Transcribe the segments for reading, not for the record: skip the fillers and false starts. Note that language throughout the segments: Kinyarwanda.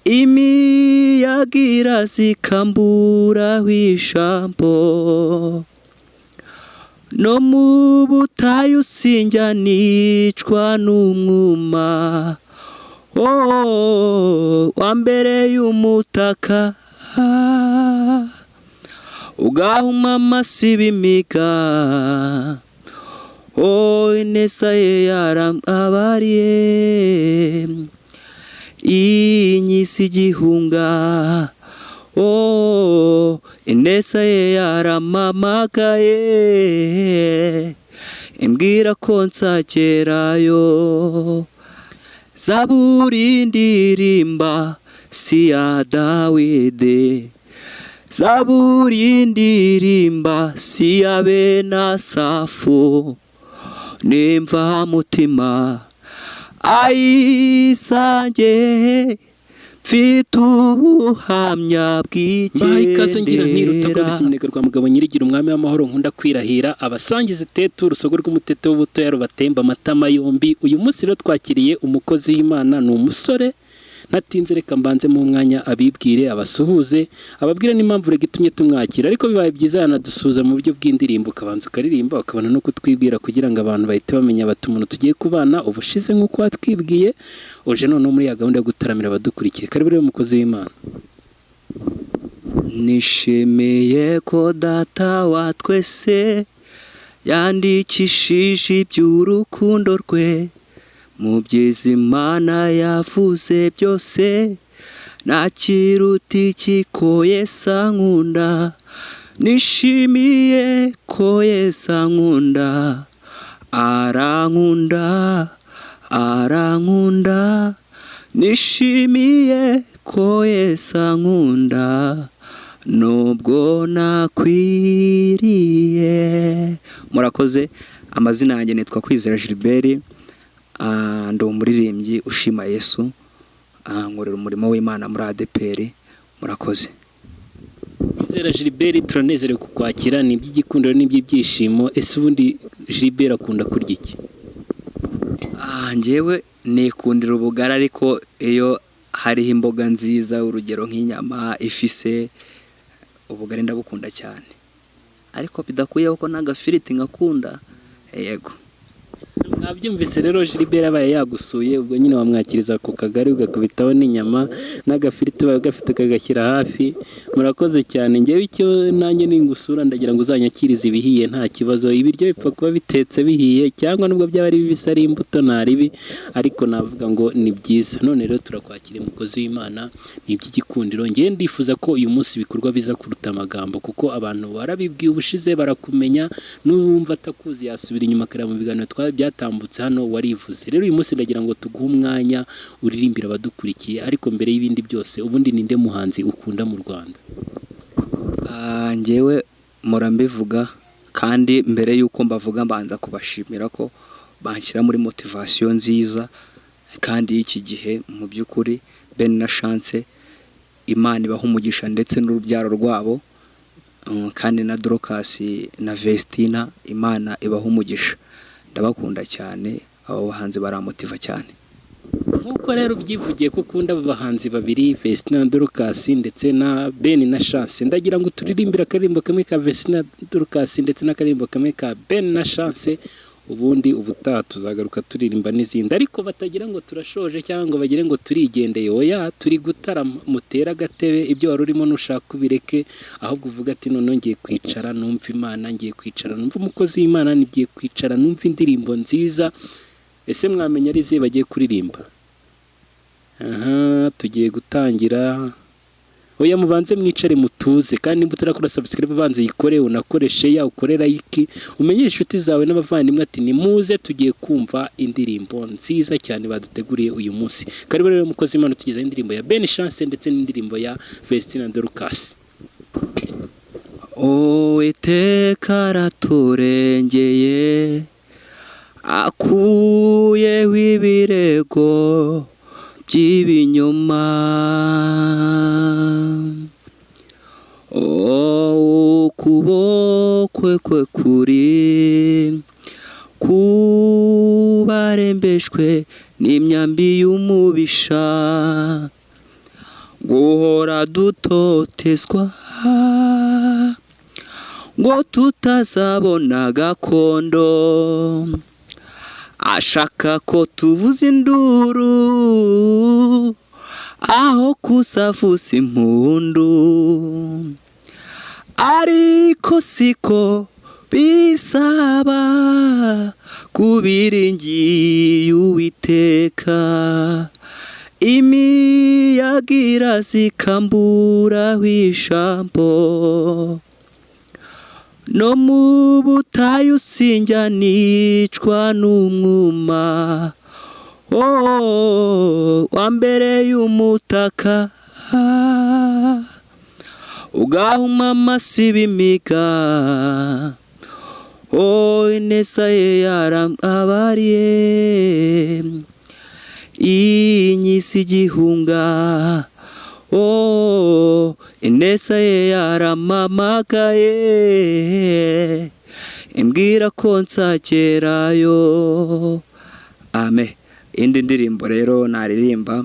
Imiyaga irazikamburaho ijambo, no mu butayu sinjya nicwa n'umwuma. Oh, wambereye umutaka ugahuma amasiba imiga. Oh, ineza ye yarambabariye, inyisi igihunga. Oh, ineza ye yaramamagaye, imbwira ko nzagerayo. Zaburi ndirimba si iya Dawidi, zaburi ndirimba si iya bene Asafu, nimva mutima ayisange mfite ubuhamya. Mbahaye ikaze ngira nti bw'igendera. Rutagovisa iminega rwa mugabo nyirigira, umwami w'amahoro nkunda kwirahira, abasangiza itetu urusogo rw'umutete w'ubutoya rubatemba amatama yombi. Uyu munsi rero twakiriye umukozi w'Imana, ni umusore. Ntatinze, reka mbanze mu mwanya abibwire, abasuhuze, ababwire n'impamvu rega itumye tumwakira. Ariko bibaye byiza yanadusuhuza mu buryo bw'indirimbo, ukabanza ukaririmba ukabona no kutwibwira, kugira ngo abantu bahite bamenya bati umuntu tugiye kubana. Ubushize nk'uko watwibwiye, uje noneho muri ya gahunda yo gutaramira abadukurikiye. Karibu rero, umukozi w'Imana. Nishimiye ko Data wa twese yandikishije iby'urukundo rwe. Mu byiza Imana yavuze byose, nta kiruta iki ko Yesu ankunda. Nishimiye ko Yesu ankunda, arankunda, arankunda. Nishimiye ko Yesu ankunda nubwo nakwiriye. Murakoze. Amazina yanjye nitwa Kwizera Gilbert, ndi umuririmbyi ushima Yesu, nkorera umurimo w'Imana muri ADEPR. Murakoze. Kwizera Gilbert, turanezerewe kukwakira, ni iby'igikundiro n'iby'ibyishimo. Ese ubundi Gilbert akunda kurya iki? Njyewe nikundira ubugari, ariko iyo hariho imboga nziza, urugero nk'inyama ifise, ubugari ndabukunda cyane, ariko bidakuyeho ko n'agafiriti ngakunda, yego. Mwabyumvise rero, Gilbert abaye yagusuye, ubwo nyine wamwakiriza ku kagari, ugakubitaho n'inyama n'agafiriti ubaye ugafite ukagashyira hafi. Murakoze cyane. Ngewe icyo nanjye ningusura, ndagira ngo uzanyakirize ibihiye, nta kibazo. Ibiryo bipfa kuba bitetse bihiye, cyangwa nubwo byaba ari bibisi, ari imbuto, nta ribi, ariko navuga ngo ni byiza. None rero turakwakiriye, umukozi w'Imana, ni iby'igikundiro. Ngewe ndifuza ko uyu munsi ibikorwa biza kuruta amagambo, kuko abantu warabibwiye ubushize barakumenya, n'uwumva atakuzi yasubira inyuma akareba mu biganiro byatambutse hano, warivuze. Rero uyu munsi ndagira ngo tuguhe umwanya uririmbira abadukurikiye. Ariko mbere y'ibindi byose, ubundi ninde muhanzi ukunda mu Rwanda? Njyewe mpora mbivuga, kandi mbere y'uko mbavuga mbanza kubashimira ko banshyira muri motivation nziza kandi y'iki gihe. Mu by'ukuri Ben na Chance, Imana ibaha umugisha ndetse n'urubyaro rwabo, kandi na Dorcas na Vestina, Imana ibaha umugisha. Ndabakunda cyane, abo bahanzi baramotiva cyane. Nk'uko rero ubyivugiye ko ukunda abo bahanzi babiri, Vestina na Dorcas ndetse na Ben na Chance, ndagira ngo turirimbire akaririmbo kamwe ka Vestina na Dorcas ndetse n'akaririmbo kamwe ka Ben na Chance. Ubundi ubutaha tuzagaruka turirimba n'izindi, ariko batagira ngo turashoje cyangwa ngo bagire ngo turigendeye. Oya, turi gutarama. Mutere agatebe, ibyo wari urimo nushaka ubireke, ahubwo uvuga ati noneho ngiye kwicara numva Imana, ngiye kwicara numva umukozi w'Imana, ngiye kwicara numva indirimbo nziza. Ese mwamenya ari izihe bagiye kuririmba? Aha tugiye gutangira. Oya, mubanze mwicare mutuze, kandi niba utarakora subscribe, banza uyikore, unakore share, ukore like, umenyeshe inshuti zawe n'abavandimwe ati nimuze tugiye kumva indirimbo nziza cyane baduteguriye uyu munsi. Karibu rero, umukozi w'Imana, tugezaho indirimbo ya Ben Chance ndetse n'indirimbo ya Vestina Dorcas. Uwiteka araturengeye, akuyeho ibirego by'ibinyoma. Ukuboko kwe kuri kubarembeshwe n'imyambi y'umubisha. Guhora dutotezwa ngo tutazabona gakondo, ashaka ko tuvuza induru aho kusavuza impundu. Ariko siko bisaba kubiringiye Uwiteka, imiyaga irazikamburaho ijambo, no mu butayu sinjya nicwa n'umwuma. Oh, wa mbere y'umutaka ugahuma amasiba imiga. Oh, ineza ye yarambabariye, inyisi igihunga. Oh, ineza ye yaramamagaye, imbwira ko nzagerayo. Amen. Indi ndirimbo rero naririmba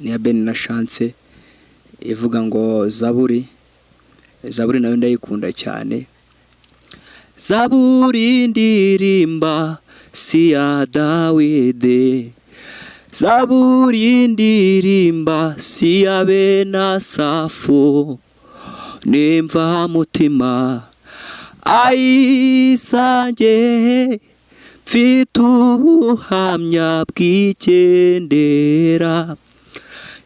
ni iya Ben na Chance, ivuga ngo Zaburi. Zaburi nayo ndayikunda cyane. Zaburi ndirimba si ya Dawidi, Zaburi ndirimba si ya bene Asafu, nimva mutima ayisange, mfite ubuhamya bw'igendera.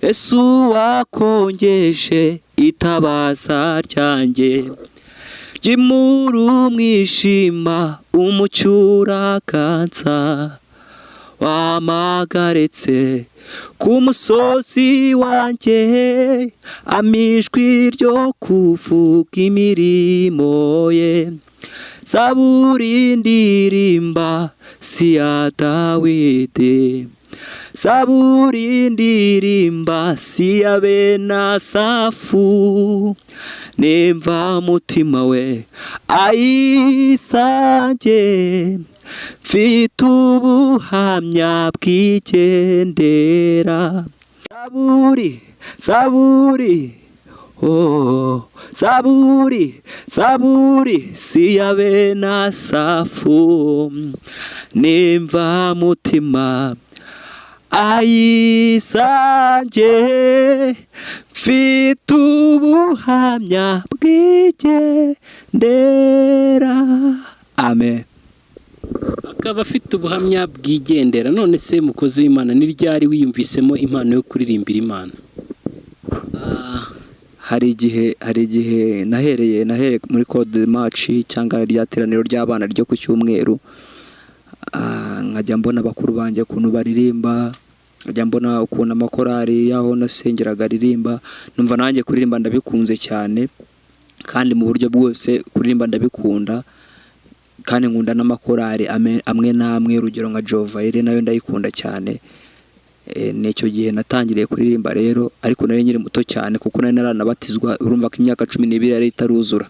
Yesu wakongeje itabaza ryanjye, ryimura umwijima umucyo uraganza, wamagaretse ku musozi wanjye, amijwi ryo kuvuga imirimo ye. Zaburi ndirimba si ya Dawidi, Zaburi ndirimba si ya bene Asafu, nimva mutima we ayisange, mfite ubuhamya bw'igendera. Zaburi, Zaburi, oh, Zaburi, Zaburi si ya bene Asafu, nimva mutima ayisange, mfite ubuhamya bw'igendera. Amen. Akaba afite ubuhamya bwigendera. None se mukozi w'Imana, ni ryari wiyumvisemo impano yo kuririmbira Imana? Hari igihe nahereye muri code match cyangwa rya teraniro ry'abana ryo ku cyumweru, nkajya mbona bakuru banjye ukuntu baririmba, nkajya mbona ukuntu amakorari y'aho nasengeraga aririmba, numva nanjye kuririmba ndabikunze cyane. Kandi mu buryo bwose kuririmba ndabikunda, kandi nkunda n'amakorari amwe n'amwe, urugero nka Jovayire nayo ndayikunda cyane. Nicyo gihe natangiriye kuririmba rero, ariko nari nkiri muto cyane kuko nari naranabatizwa. Urumva ko imyaka 12 yari itaruzura.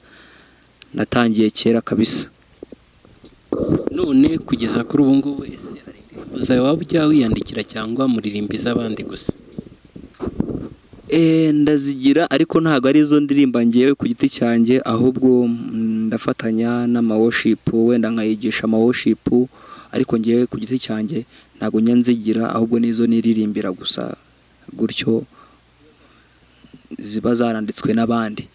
Natangiye kera kabisa. None kugeza kuri ubu ngubu, ese hari indirimbo zawe waba ujya wiyandikira cyangwa muririmba iz'abandi gusa? Ndazigira, ariko ntabwo ari izo ndirimba ngewe ku giti cyanjye, ahubwo ndafatanya n'amaworship, wenda nkayigisha amaworship, ariko ngewe ku giti cyanjye ntabwo njya nzigira, ahubwo nizo niririmbira gusa gutyo, ziba zaranditswe n'abandi.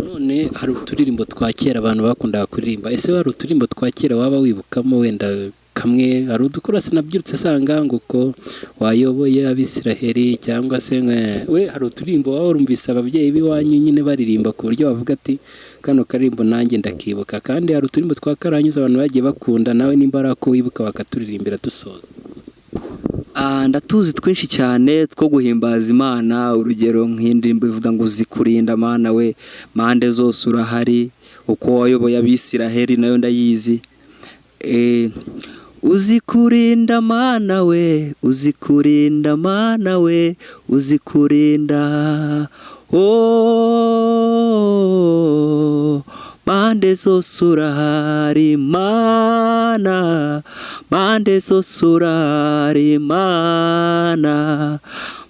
None hari uturirimbo twa kera abantu bakundaga kuririmba. Ese hari uturirimbo twa kera waba wibukamo wenda kamwe? Hari udukorasi nabyirutse asanga ngo uko wayoboye Abisiraheli, cyangwa se we hari uturirimbo waba warumvise ababyeyi b'iwanyu nyine baririmba ku buryo bavuga ati kano karirimbo nanjye ndakibuka? Kandi hari uturirimbo twa karanyuze abantu bagiye bakunda, nawe nimba ari ako wibuka bakaturirimbira dusoza. Ndatuzi twinshi cyane two guhimbaza Imana, urugero nk'indirimbo ivuga ngo zikurinda Mana we, mpande zose urahari, uko wayoboye Abisiraheli nayo ndayizi. Uzi kurinda Mana we, uzi kurinda Mana we, uzi kurinda, oh, Mpande zose urahari Mana, mpande zose urahari Mana,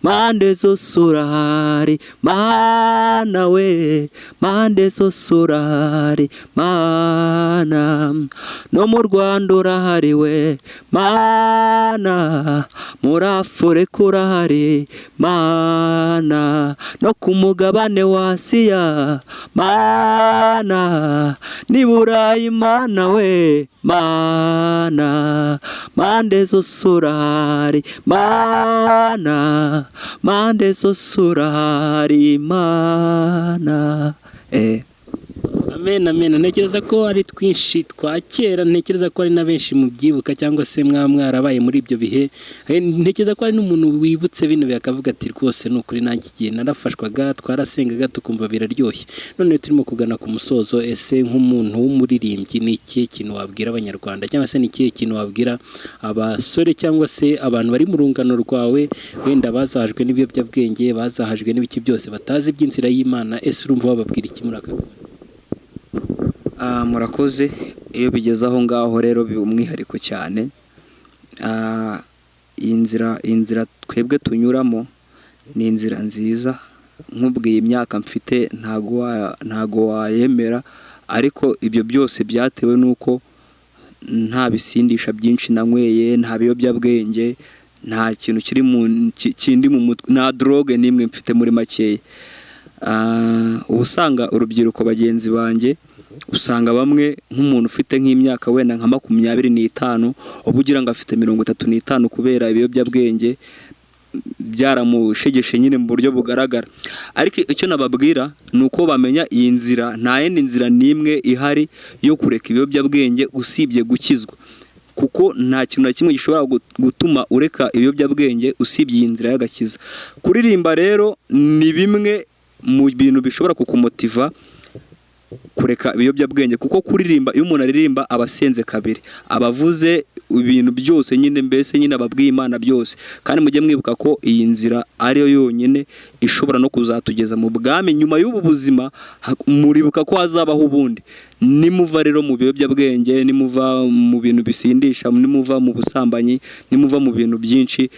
mpande zose urahari Mana we, mpande zose urahari Mana, no mu Rwanda urahari we Mana, muri Afurika urahari Mana, no ku mugabane wa Asiya Mana, n'i Burayi Mana we Mana, mpande zose urahari Mana, mpande zose urahari Mana. Amen, amen. Ntekereza ko ari twinshi twa kera, ntekereza ko ari na benshi mubyibuka cyangwa se mwaba mwarabaye muri ibyo bihe. Ntekereza ko hari n'umuntu wibutse bino bihe akavuga ati rwose ni ukuri nanjye igihe narafashwaga, twarasengaga tukumva biraryoshye. None turimo kugana ku musozo, ese nk'umuntu w'umuririmbyi ni ikihe kintu wabwira Abanyarwanda, cyangwa se ni ikihe kintu wabwira abasore cyangwa se abantu bari mu rungano rwawe, wenda bazahajwe n'ibiyobyabwenge, bazahajwe n'ibiki byose, batazi iby'inzira y'Imana, ese urumva wababwira iki muri aka kanya? Murakoze. Iyo bigeze aho ngaho rero biba umwihariko cyane. Iyi nzira twebwe tunyuramo ni inzira nziza. Nkubwiye imyaka mfite ntago wayemera, ariko ibyo byose byatewe n'uko nta bisindisha byinshi nanyweye, nta biyobyabwenge, nta kintu kiri mu kindi mu mutwe, nta drogue n'imwe mfite muri makeya. Uba usanga urubyiruko bagenzi banjye, usanga bamwe nk'umuntu ufite nk'imyaka wenda nka 25, uba ugira ngo afite 35 kubera ibiyobyabwenge byaramushegeshe nyine mu buryo bugaragara. Ariko icyo nababwira ni uko bamenya iyi nzira, nta yindi nzira n'imwe ihari yo kureka ibiyobyabwenge usibye gukizwa, kuko nta kintu na kimwe gishobora gutuma ureka ibiyobyabwenge usibye iyi nzira y'agakiza. Kuririmba rero ni bimwe mu bintu bishobora kukumotiva kureka ibiyobyabwenge, kuko kuririmba, iyo umuntu aririmba aba asenze kabiri, aba avuze ibintu byose nyine, mbese nyine ababwiye Imana byose. Kandi mujye mwibuka ko iyi nzira ariyo yonyine ishobora no kuzatugeza mu bwami nyuma y'ubu buzima. Muribuka ko hazabaho ubundi. Nimuva rero mu biyobyabwenge, nimuva mu bintu bisindisha, nimuva mu busambanyi, nimuva mu bintu byinshi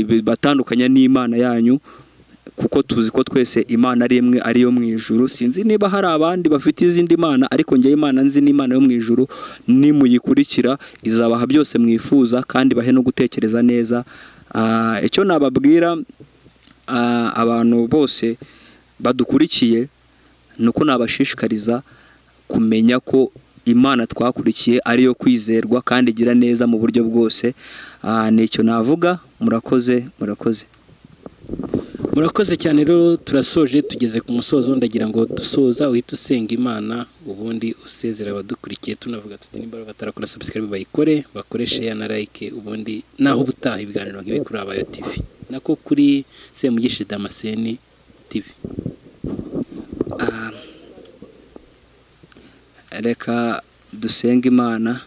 bibatandukanya n'Imana yanyu, kuko tuzi ko twese Imana ari imwe, ariyo mu ijuru. Sinzi niba hari abandi bafite izindi mana, ariko njyewe Imana nzi ni Imana yo mu ijuru. Nimuyikurikira izabaha byose mwifuza kandi bahe no gutekereza neza. Icyo nababwira abantu bose badukurikiye ni uko nabashishikariza kumenya ko Imana twakurikiye ariyo kwizerwa kandi igira neza mu buryo bwose. Nicyo navuga. Murakoze, murakoze. Murakoze cyane. Rero turasoje, tugeze ku musozo. Ndagira ngo dusoza uhite usenga Imana, ubundi usezera abadukurikiye, tunavuga tuti nimba batarakora subscribe bayikore, bakore share na like, ubundi naho ubutaha ibiganiro nk'ibi kuri Abayo TV, nako kuri Semugisha Damascene TV. Reka dusenge Imana.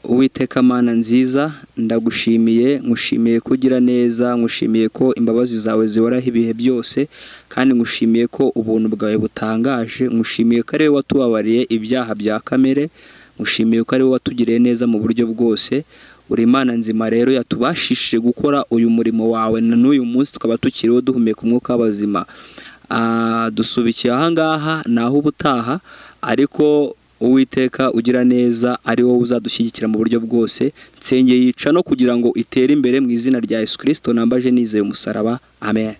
Uwiteka Mana nziza, ndagushimiye, nkushimiye ko ugira neza, nkushimiye ko imbabazi zawe zihoraho ibihe byose, kandi nkushimiye ko ubuntu bwawe butangaje, nkushimiye ko ari wowe watubabariye ibyaha bya kamere, nkushimiye ko ari wowe watugiriye neza mu buryo bwose. Uri Imana nzima rero yatubashishije gukora uyu murimo wawe, na n'uyu munsi tukaba tukiriho duhumeka umwuka w'abazima. Dusubikiye ahangaha, naho ubutaha, ariko Uwiteka ugira neza ari wowe uzadushyigikira mu buryo bwose. Nsengeye yica no kugira ngo itere imbere mu izina rya Yesu Kristo nambaje nizeye umusaraba, amen.